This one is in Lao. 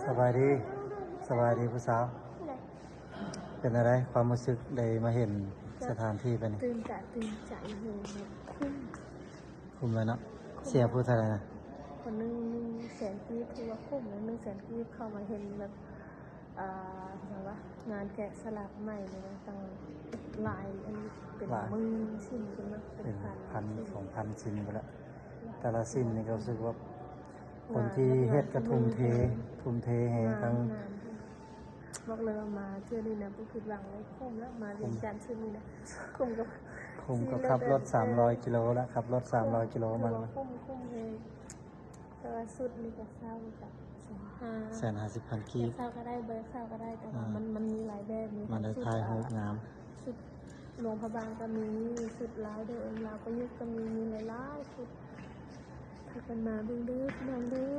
ສະບາຍດີ ສະບາຍດີຜູ້ສາວ. ເປັນຈັ່ງໃດຄວາມຮູ້ສຶກໄດ້ມາເຫັນສະຖານທີ່ແບບນີ້? ຕື່ນຕາຕື່ນໃຈແຮງ ແບບຄຸ້ມ ຄຸ້ມເລີຍເນາະ. ເສຍຜູ້ເທົ່າໃດນະ? ຄົນໜຶ່ງໜຶ່ງແສນກີບ ຖືວ່າຄຸ້ມເນາະ ໜຶ່ງແສນກີບ ເຂົ້າມາເຫັນແບບ ອ່າ ຫຍັງວະ ງານແກະສະຫຼັກໃໝ່ນີ້ນະ ຕັ້ງຫຼາຍ ອັນ ເປັນ ຫຼາຍ ໝື່ນຊິ້ນພຸ້ນນະ ເປັນ ເປັນ ພັນ ພັນ ຊິ້ນ ສອງພັນຊິ້ນພຸ້ນລະ. ແຕ່ລະຊິ້ນນີ້ກໍຮູ້ສຶກວ່າ ຄົນທີ່ເຮັດກໍທຸ່ມເທ ທຸ່ມເທແຮງ ງາມ ທັງ ງາມ ງາມ. ບອກເລີຍວ່າມາເທື່ອນີ້ນະບໍ່ຜິດຫວັງເລີຍ ຄຸ້ມແລ້ວ ມາວຽງຈັນຊຸດນີ້ນະ ຄຸ້ມກັບ ຄຸ້ມກັບຂັບລົດສາມຮ້ອຍກິໂລລະ ຂັບລົດສາມຮ້ອຍກິໂລມາ ຄືວ່າຄຸ້ມ ຄຸ້ມແຮງ. ແຕ່ວ່າຊຸດນີ້ກໍເຊົ່າກໍແສນຫ້າ ແສນຫ້າສິບພັນກີບ ຢາກເຊົ່າກໍໄດ້ ບໍ່ຢາກເຊົ່າກໍໄດ້ ແຕ່ວ່າ ອ່າ ມັນ ມັນມີຫຼາຍແບບ ມີ ມັນໄດ້ ຊຸດ ຖ່າຍຮູບງາມ ຊຸດຫຼວງພະບາງກໍມີ ຊຸດລາວເດີມ ລາວປະຍຸກກໍມີ ມີຫຼາຍໆຊຸດ. ພາກັນມາເບິ່ງເດີພີ່ນ້ອງເດີ.